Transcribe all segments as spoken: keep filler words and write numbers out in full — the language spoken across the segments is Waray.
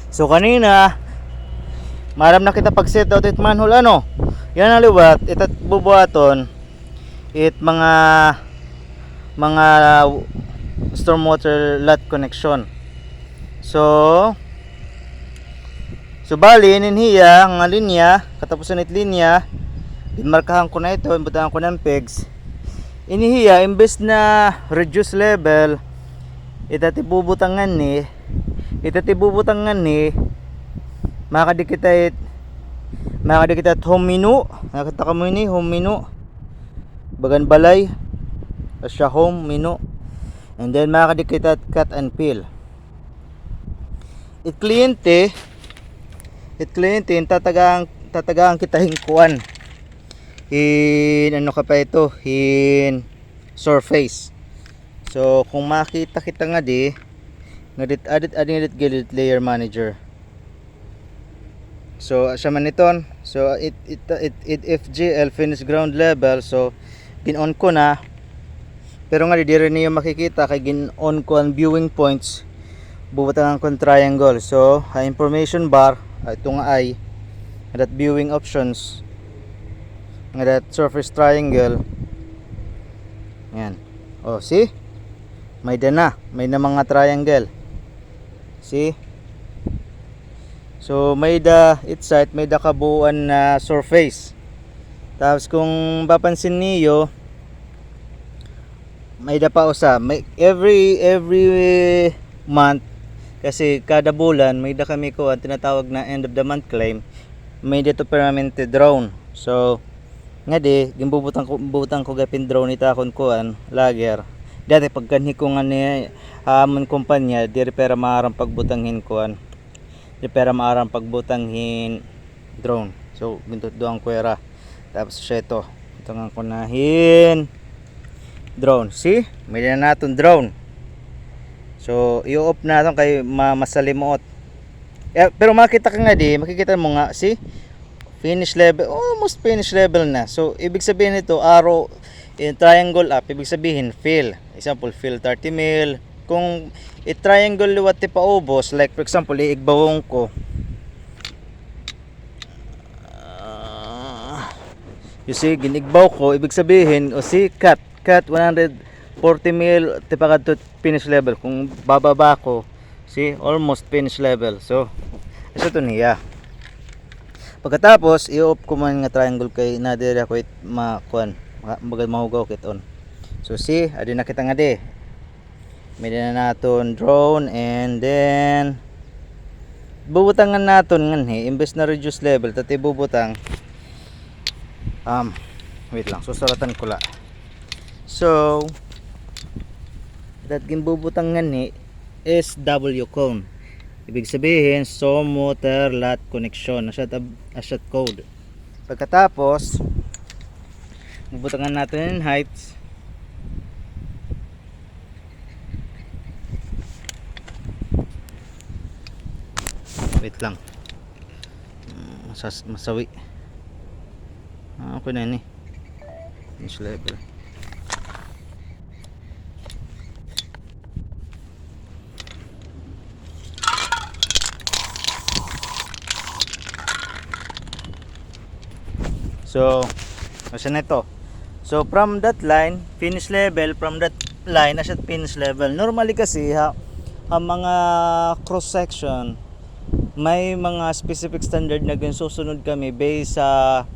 So kanina, maaram na kita pag-set out it manhole, ano? Yana liwat, it at bubuhaton, it mga, mga stormwater lot connection. So, so bali, inin hiya nga linya, katapusan it linya, ginmarkahan ko na ito, butangan ko na hin pegs. Ini hiya, imbes na reduce level, it at ibubutang nganhi, it at ibubutang nganhi, makadi kita it, makadi kita it home menu. Nakita kamo ini, home menu. Bagan balay. Asya home menu. And then, makadi kita it cut and fill. It kliyente, it kliyente, tatagaan, tatagaan kita hin kuan. Hin, ano ka pa ito? Hin surface. So, kung makita kita ngadi, ngadi it, adi it, adi ngadi it gilid layer manager. So, asya man iton. So, it, it, it, it F G L, finish ground level. So, gin-on ko na. Pero ngadi, diri niyo makikita kay gin-on ko an viewing points. Bubutangan ko an triangle. So, ha information bar, ah, ito nga ay, that viewing options, nga that surface triangle. Yan. O, see? May-ada na. May-ada mga triangle. See? So, may-ada it site, may-ada kabuuan na surface. Tapos, kung papansin niyo, may-ada pa usa. May, every, every month, kasi kada bulan, may-ada kami kuan tinatawag na end of the month claim. May-ada ito permanente drawn. So, ngadi, ginbubutang ko, butang ko gihap hin drawn it akon kuan, lagger. Dati pagkanhi ko ngani ha amon kumpanya, diri pa hira maaram pagbutang hin kuan. Diri pa hira maaram pagbutang hin drawn. So, gintutdoan ko hira. Tapos, asya ito. Butangan ko na hin drawn. See? May-ada na naton drawn. So, i-off naton kay ma-, masalimuot. Eh, pero makita ka ngadi, makikita mo nga, see? Finish level, almost finish level na. So, ibig sabihin nito, arrow, in triangle up, ibig sabihin, fill. Example, fill thirty mil. Kung i-triangle liwat ti paubos, like, for example, iigbawon ko. Ah, you see, gin-igbaw ko, ibig sabihin, o see, cut, cut one hundred forty mil, tipakadto finish level. Kung bababa ko, see, almost finish level. So, asya iton hiya. Pagkatapos, i-off ko man nga triangle kay nadiri ako it ma-, kuan, ma-, bagan mahugaw kit-on. So, see, adi na kita ngadi. May-ada na naton drawn, and then bubutangan naton nganhi, imbes na reduce level, it at ibubutang, um, wait lang, susuratan ko la. So, it at ginbubutang nganhi, S W cone. Ibig sabihin, storm water lot connection. Asya it, asya it code. Pagkatapos, bubutangan naton hin heights. Wait lang. Mm, masas-, masawi. Ah, okay na ini. Finish level. So, asya na ito. So, from that line, finish level, from that line, asya it finish level. Normally kasi, ha, ha mga cross section, may mga specific standard na ginsusunod kami based sa,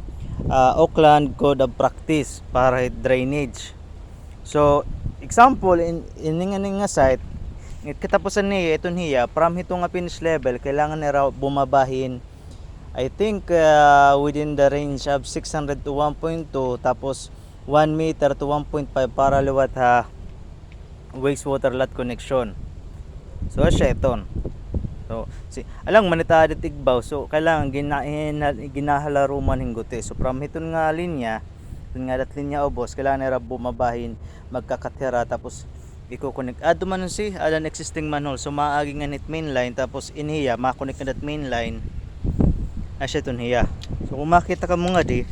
ah, Auckland Code of Practice para drainage. So, example, in, ini nga, ini nga site, katapusan niya, iton hiya, from hito nga finish level, kailangan nira bumaba hin, I think, ah, within the range of six hundred to one point two, tapos one meter to one point five para liwat ha wastewater lot connection. So, asya iton. So, si, alang man it adi it igbaw. So, kailangan gina-, gina-, ginahalaruman hin guti. So, from hiton nga linya, hiton nga dat linya ubos, kailangan nira bumaba hin magkakat hira, tapos iko-connect. Adto man si, ada an existing manhole. So, maagi nganhi it main line, tapos in hiya, ma-connect na dat main line. Asya iton hiya. So, kung makita kamo ngadi,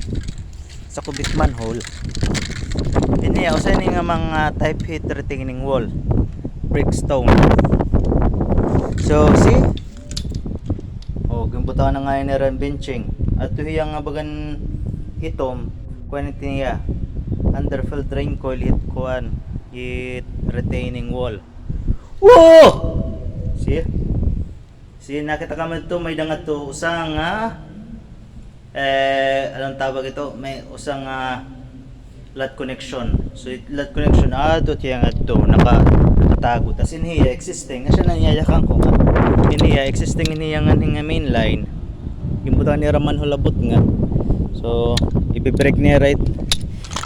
sa cubic manhole, ini, usa ini nga mga type hit retaining wall, brick stone. So, see? Ito na nga ini ran benching. Ato hiya nga bagan itom, kuan it niya. Underfilled drain coil it kuan, it retaining wall. Whoa! See? See, nakita kamo didto, may-ada ngadto usa nga, eh, ano tawag ito? May usa nga lot connection. So, it lot connection, ah, ato hiya ngadto, naka-, nakatago. Tas in hiya, existing, asya na niya, yakan ko nga. In hiya, existing in hiya nga, nga main line. Ginbutang nira manhole abot nga. So, ipi-break nira it,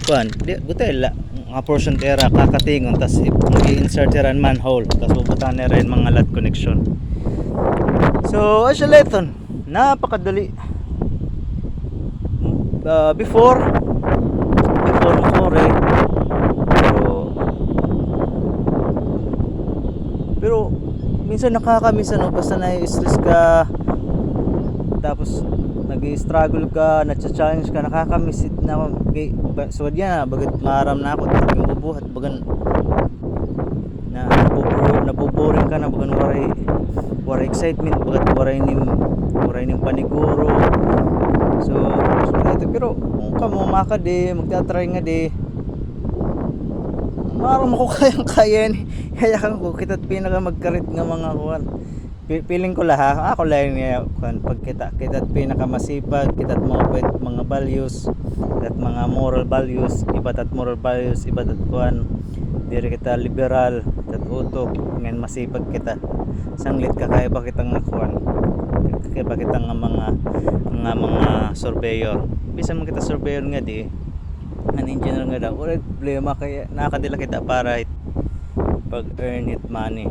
kuan, di, gutay la, nga portion tira, kakatingon, tas i-, i-insert nira an manhole, tas bubutang nira an mga lot connection. So, asya la iton. Napakadali. Ah, before, before makuri. Pero, pero minsan nakakamiss, ano, basta na-stress ka, tapos nag-i-struggle ka, nagcha-challenge ka, nakakamiss it na, kay, ba, sugad yana, bagat maaram na ako, it akon bubuhat, bagan, na nabubu-, nabuboring ka na, bagan waray, waray excitement, bagat waray nim, waray nim paniguro. So, pero kamo, makadi, magta-try ngadi, maaram ako kayang-kaya ini. Kaya kan ko, kita it pinaka magkarit nga mga kuan. Pi-, feeling ko la ha, ako la ini nga, kuan, pagkita, kita it pinakamasipag, kita it maupay it mga values, kita it mga moral values, iba it moral values, iba it kuan, diri kita liberal, kita it utok, ngan masipag kita. Sanglit kakaiba kita nga kuan, kakaiba kita nga mga, nga mga surveyor. Bisan man kita surveyor ngadi, an engineer ngada, waray problema kay nakadi la kita para it pag-earn it money.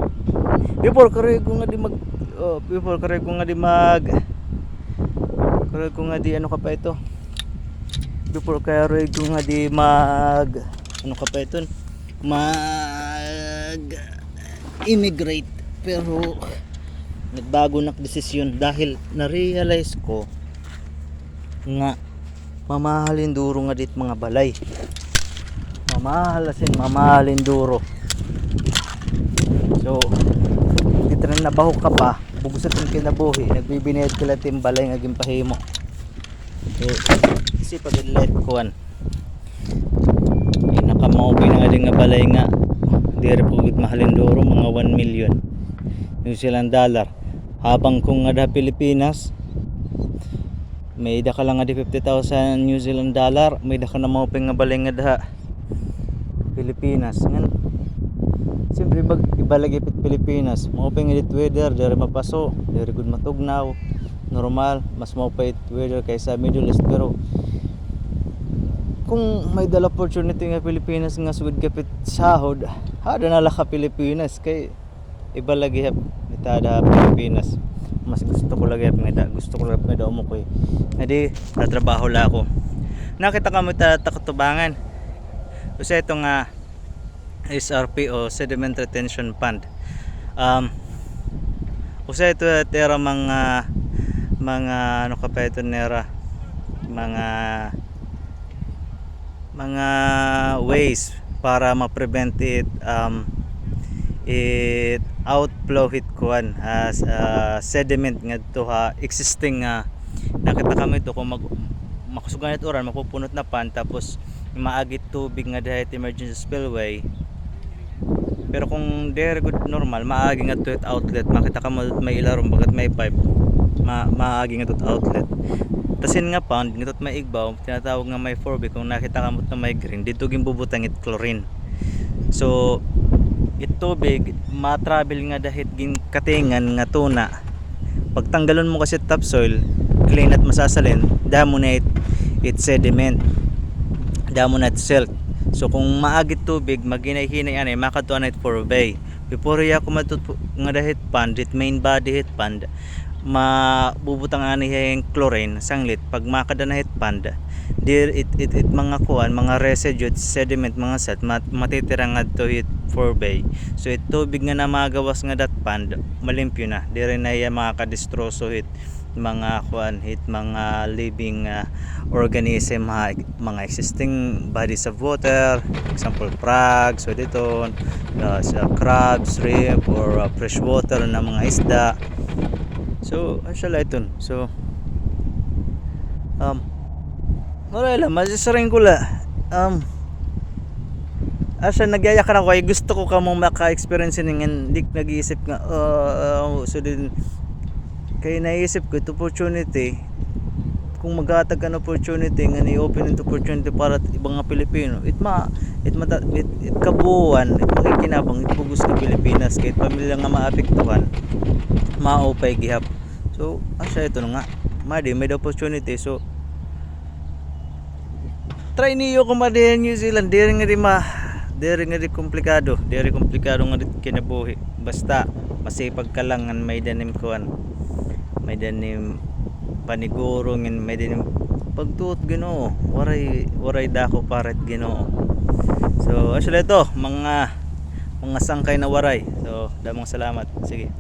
Before, karuyag ko ngadi mag, oh, before, karuyag ko ngadi mag, karuyag ko ngadi, ano ka pa ito? Before, karuyag ko ngadi mag, ano ka pa ito? Mag-immigrate. Pero, nagbago na ak desisyon dahil na-realize ko nga mamahal hin duro ngadi it mga balay. Mamahal, as in, mamahal hin duro. So, di, tira na, bahok ka pa, bug-os it im kinabuhi, nagbibinayad ka la it im balay nga ginpahimo. So, isip pa gud la it kuan. Pinakamaupay na ngadi nga balay nga diri pa gud mahal hin duro, mga one million New Zealand dollar. Habang kon ngada ha Pilipinas, may-ada ka la ngadi fifty thousand New Zealand dollar, may-ada ka na maupay nga balay ngada ha Pilipinas. Ngan, siyempre, iba, iba lagi it Pilipinas. Maupay ngadi it weather, diri mapaso, diri gud matugnaw. Normal, mas maupay it weather kaysa Middle East. Pero kon may-ada la opportunity nga Pilipinas nga sugad gihap it sahod, hada na la ka Pilipinas kay iba lagi gihap it ada ha Pilipinas. Mas gusto ko lagi gihap ngada, gusto ko lagi gihap ngada umukoy. Ngadi, tatrabaho la ako. Nakita kamo it katubangan. Usa ito nga S R P o Sediment Retention Pond. Um, usa ito it ira mga, mga, ano ka pa ito nira, mga, mga ways para ma-prevent it, um, it outflow hit kuan, ah, s-, ah, sediment ngadto ha existing nga, nakita kamo ito, kon mag-, makusog na it uran, mapupunot na pond, tapos maagi it tubig ngada hit emergency spillway. Pero kon diri gud normal, maagi ngadto hit outlet. Makita kamo may ilarom, bagat may pipe. Ma-, maagi ngadto hit outlet. Tas hin nga pond, ngadto hit may igbaw, tinatawag nga may forebay. Kon nakita kamo it may green, didto ginbubutang it chlorine. So, it tubig, ma-travel ngada hit ginkatingan nga tuna. Pagtanggalon mo kasi topsoil, clean at masasalin, damo na it, it sediment. Damo na it silt. So, kon maagi it tubig, maghinay-hinay anay, makadto anay it forebay. Before hiya kumadto ngada hit pond, hit main body hit pond, mabubutang anay hiya hin chlorine, sanglit, pag makada na hit pond, dir-, it, it, it mga kuan, mga residue, sediment, mga silt, mat-, matitira ngadto hit forebay. So, it tubig nga namagawas ngada hit pond, malimpyo na. Diri na hiya makakadistroso hit mga kuan, hit mga living, ah, organism ha, mga existing bodies of water, example, frogs, so dito, ah, sa crabs, shrimp, or, ah, freshwater na mga isda. So, asya la iton. So, um, waray la, masisiring ko la. Um, asya, nagyayakan ako, ay gusto ko kamo maka-experience ini, ngan di nag-iisip nga, ah, ah, so din, kay naisip ko, it opportunity, kung maghatag kan opportunity nga ni-open it opportunity para it iba nga Pilipino, it ma-, it mata-, it, it kabuuan, it makikinabang, it bug-os nga Pilipinas, kay it pamilya nga maapektuhan, maupay gihap. So, asya iton nga, madi, may opportunity. So, try niyo kung madi ha New Zealand, diri ngadi ma-, diri ngadi komplikado, diri komplikado ngadi kinabuhi. Basta, masipag ka lang ngan may-ada nim kuan, may-ada nim paniguro, ngan may-ada nim pagtuo hit Ginoo. Waray, waray dako para hit Ginoo. So, asya la ito, mga, mga sangkay na Waray. So, damo nga salamat. Sige.